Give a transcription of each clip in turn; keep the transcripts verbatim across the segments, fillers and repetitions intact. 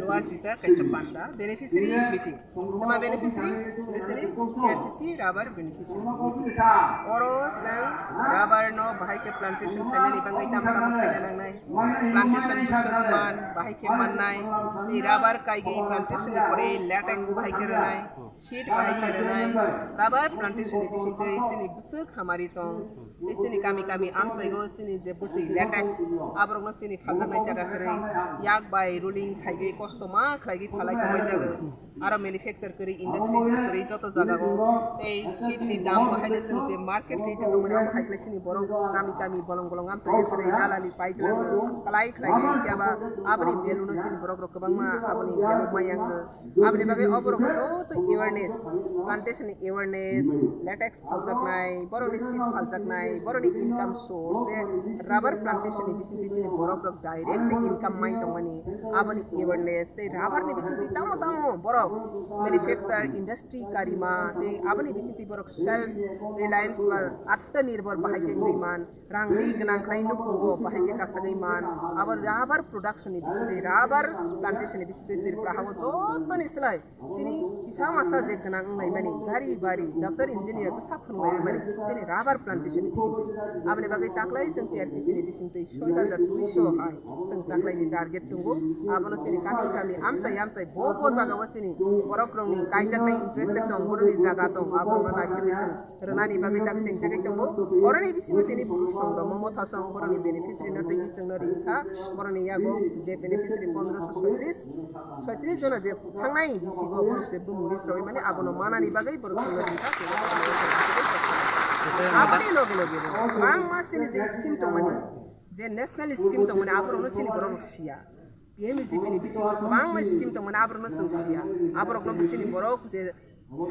Wasisa kaisa panda beneficiary meeting. Tama beneficiary, beneficiary, T R P C rubber beneficiary meeting. Oro chwng rubber no bahai khe plantation khainani bagwi tamo tamo khaina nangnai. Plantation bisok man, bahai khe mannai. Tei rubber kaigwi plantation ni pore latex bahai khe rwnai. Seed bahai khe rwnai, rubber plantation ni bisingtwi chini bwswk hamari tong, tei chini kami kami amchaigo chini je bwtwi latex, aborokno chini phaljaknai jaga kwrwi, yak bai ruling khaigwi kosto ma khlaigwi phalai tongmai jago. Aro manufacture kwrwi, industry kwrwi joto jagao, tei seed ni dam bo haino chwng je market rate tongmani abo hai khlai chini borok kami kami bolong bolong amchai kwrwi dalali paigwlangwi kwlai khlaigwi phiya ba aboni value no chini borok rok kwbangma aboni value maya wngwi. Aboni bagwi o borok joto awareness, plantation ni awareness, latex phaljaknai, borokni seed phaljaknai, borokni income source, je rubber plantation ni bisingtwi chini borok rok direct je income mai tongmani, aboni awareness, tei rubber ni bisingtwi tamo tamo borok manufacture, industry karima, tei aboni bisingtwi borok self reliance ba atma nirbhor bahai khe wngwi man. Rang ri gwnang khlai nukhungo, bahai khe kasagwi man. Abo rubber production ni bisingtwi, rubber plantation ni bisingtwi Tripura hao jotoni slai chini kisa masa je gwnang wnglaimani gari bari, doctor, engineer bwsa phunuglaimani chini rubber plantation ni bisingtwi. Aboni bagwi taklai chwng T R P C ni bisingtwi soi hajar duiso hai chwng taklaini target tongo. Abono chini kami kami amchai amchai bo bo jagao chini borok rokni kaijaknai interested tong, borokni jaga tong, aborokno naisingwi chwng rwnani bagwi tak sengchagwi tongo. Oroni bisingo tini Bru Songromo Motha song boroni beneficiary no twi chwngno ri kha. Boroni yago je beneficiary pondroso soitris, soitris jona je thangnai bisingo borok je bumung list rwi mani abono manani bagwi borok chwngno ri kha. Aboni loge loge bo kwbangma chini je scheme tongmani, je national scheme tongmani aborokno chini borok rok siya. P M E G P ni bisingo kwbangma scheme tongmani aborokno chwng siya. Aborokno chini borok je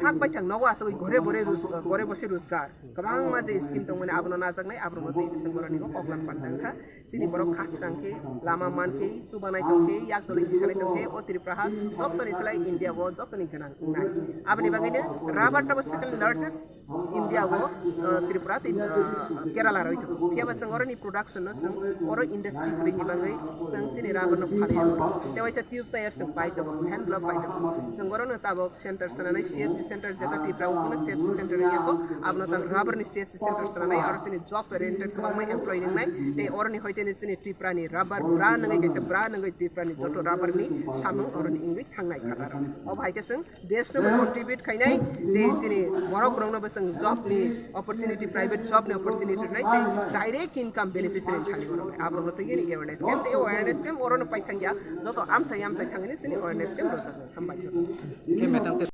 sak baithang nogo asogwi gore bore rus-, gore bosi rosgar. Kwbangma je scheme tongmani abono najaknai, aborokno tei bising boroni koklan panda wngkha. Chini borok khasrang khe, lama man khe, chubanai tong khe, yak doli tisanai tong khe, o Tripura ha jotoni slai India o jotoni gwnang wngnai. Aboni bagwino rubber tabo second largest India o, uh, Tripura tei, uh, Kerala roi tongo. Phiya ba chwng oroni production no chwng oro industry kwrwini bagwi chwng chini rubber no pharwi rw. Tei waisa tube tayar chwng pai tongo, hand glove pai tongo. Chwng oro no tabok center sananai C F C center, jeta Tripura o kuno C F C center wngya kho, abono tang rubber ni C F C center sananai, aro chini job oriented kwbangma employee wngnai. Tei oroni hoiteni chini Tripura ni rubber brand wngwi kaisa brand wngwi Tripura ni joto rubber ni samung oroni wngwi thangnai kha aro. Obo hai khe chwng desh no contribute khainai, tei chini borok rokno bo chwng job ni opportunity, private job ni opportunity rwnai, tei direct income beneficiary thani borok. Abo bo tei awareness camp, tei awareness camp oro no pai thangya, joto amsai amsai thangni chini awareness camp rojak. Hambai.